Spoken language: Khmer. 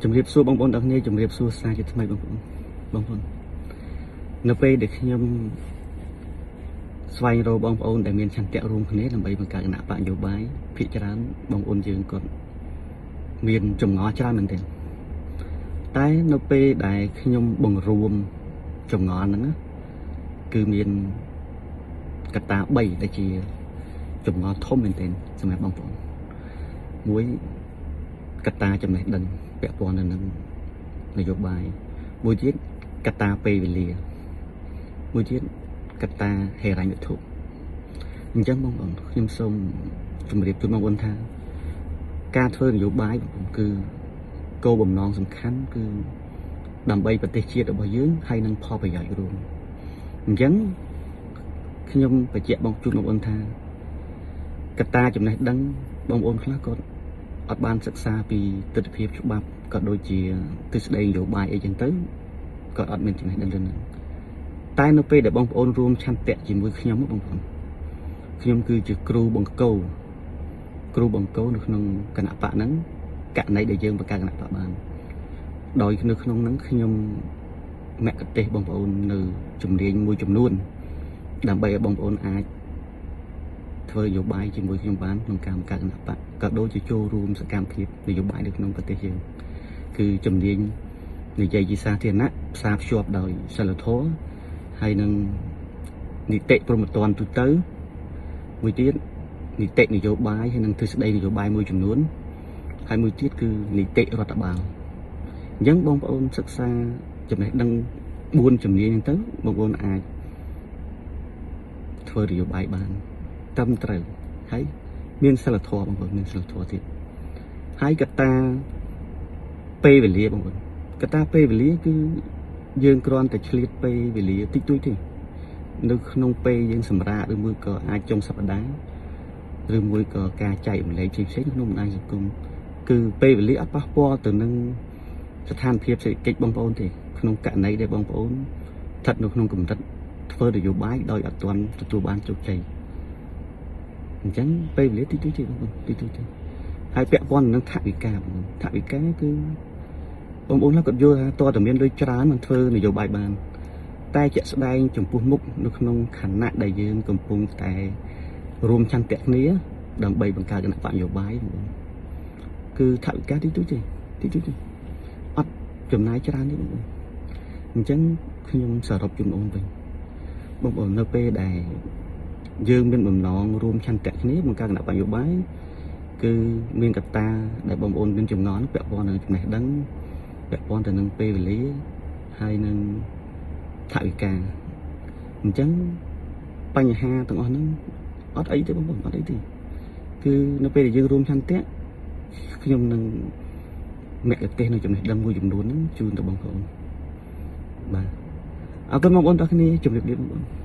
ជំរាបសួរបងប្អូនទាំងគ្នាជំរាបសួរសាជាថ្មីបងប្អូនបងប្អូននៅពេលដែលខ្ញុំស្វែងរកបងប្អូនដែលមានឆន្ទៈរួមគ្នាដើម្បីបង្កើតគណបក្សនយោបាយភាគច្រើនបងប្អូនយើងគាត់មានចម្ងល់ច្រើនមែនទែនតែនៅពេលដែលខ្ញុំបង្រួមចម្ងល់ហ្នឹងណាគឺមានកត្តា3ដែលជាចម្ងល់ធំមែនទែនសម្រាប់បងប្អូនមួយកត្តាចំណេះដឹងពាក់ព័ន្ធទៅនឹងនយោបាយមួយទៀតកត្តាពេលវេលាមួយទៀតកត្តាហិរញ្ញវត្ថុអញ្ចឹងបងប្អូនខ្ញុំសូមជម្រាបជូនបងប្អូនថាការធ្វើនយោបាយបងប្អូនគឺគោលបំណងសំខាន់គឺដើម្បីប្រទេសជាតិរបស់យើងហើយនឹងផលប្រយោជន៍រួមអញ្ចឹងខ្ញុំបញ្ជាក់បងជូនបងប្អូនថាកត្តាចំណេះដឹងបងប្អូនខ្លះគាត់អត់បានសិក្សាពីទស្សនវិជ្ជាច្បាប់ក៏ដូចជាទិសដៅនយោបាយអីចឹងទៅគាត់អត់មានចំណេះដឹងរឿងហ្នឹងតែនៅពេលដែលបងប្អូនរួមឆន្ទៈជាមួយខ្ញុំបងប្អូនខ្ញុំគឺជាគ្រូបង្គោលគ្រូបង្គោលនៅក្នុងគណបក្សហ្នឹងករណីដែលយើងបង្កើតគណបក្សបានដោយនៅក្នុងហ្នឹងខ្ញុំមគ្គទេសបងប្អូននៅជំនាញមួយចំនួនដើម្បីឲ្យបងប្អូនអាចធ្វើនយោបាយជាមួយខ្ញុំបានក្នុងការបង្កើតគណបក្សក៏ដូចជាចូលរួមសកម្មភាពនយោបាយនៅក្នុងប្រទេសយើងគឺជំនាញនិយាយជាសាធារណៈផ្សារភ្ជាប់ដោយសិលធម៌ហើយនឹងនីតិព្រហ្មទណ្ឌទូទៅមួយទៀតនីតិនយោបាយហើយនឹងទិសដៅនយោបាយមួយចំនួនហើយមួយទៀតគឺនីតិរដ្ឋបាលអញ្ចឹងបងប្អូនសិក្សាចំណេះដឹង4ជំនាញហ្នឹងទៅបងប្អូនអាចធ្វើនយោបាយបានត្រឹមត្រូវហើយមានសិលធម៌បងប្អូនមានសិលធម៌ទៀតហើយកត្តាពេលវេលាបងប្អូនកត្តាពេលវេលាគឺយើងគ្រាន់តែឆ្លៀតពេលវេលាតិចតួចទេនៅក្នុងពេលយើងសម្រាកឬមួយក៏អាចចុងសប្តាហ៍ឬមួយក៏ការចែករំលែកផ្សេងៗក្នុងបណ្ដាញសង្គមគឺពេលវេលាអត់ប៉ះពាល់ទៅនឹងស្ថានភាពសេដ្ឋកិច្ចបងប្អូនទេក្នុងករណីដែលបងប្អូនស្ថិតនៅក្នុងកម្រិតធ្វើនយោបាយដោយអត់ទាន់ទទួលបានជោគជ័យអញ្ចឹងពេលវេលាតិចតួចទេបងប្អូនតិចតួចទេហើយពាក់ព័ន្ធនឹងថវិកាបងប្អូនថវិកាគឺបងប្អូនគាត់យល់ថាតើតើមានលុយច្រើនមិនធ្វើនយោបាយបានតែជាក់ស្ដែងចំពោះមុខនៅក្នុងខណៈដែលយើងកំពុងតែរួមឆន្ទៈគ្នាដើម្បីបង្កើតគណបក្សនយោបាយបងប្អូនគឺថវិកាតិចតួចទេតិចតួចទេអត់ចំណាយច្រើនទេបងប្អូនអញ្ចឹងខ្ញុំសរុបជូនបងប្អូនវិញបងប្អូននៅពេលដែលយើងមានបំណងរួមឆន្ទៈគ្នាបង្កើតគណបក្សនយោបាយគឺមានកត្តាដែលបងប្អូនមានចំណងពាក់ព័ន្ធនឹងចំណេះដឹងពាក់ព័ន្ធទៅនឹងពេលវេលាហើយនឹងថវិកាអញ្ចឹងបញ្ហាទាំងអស់ហ្នឹងអត់អីទេបងប្អូនអត់អីទេគឺនៅពេលដែលយើងរួមឆន្ទៈខ្ញុំនឹងមគ្គទេសនៅចំណេះដឹងមួយចំនួនហ្នឹងជូនទៅបងប្អូនបាទអរគុណបងប្អូនទាំងគ្នាជម្រាបលាបងប្អូន។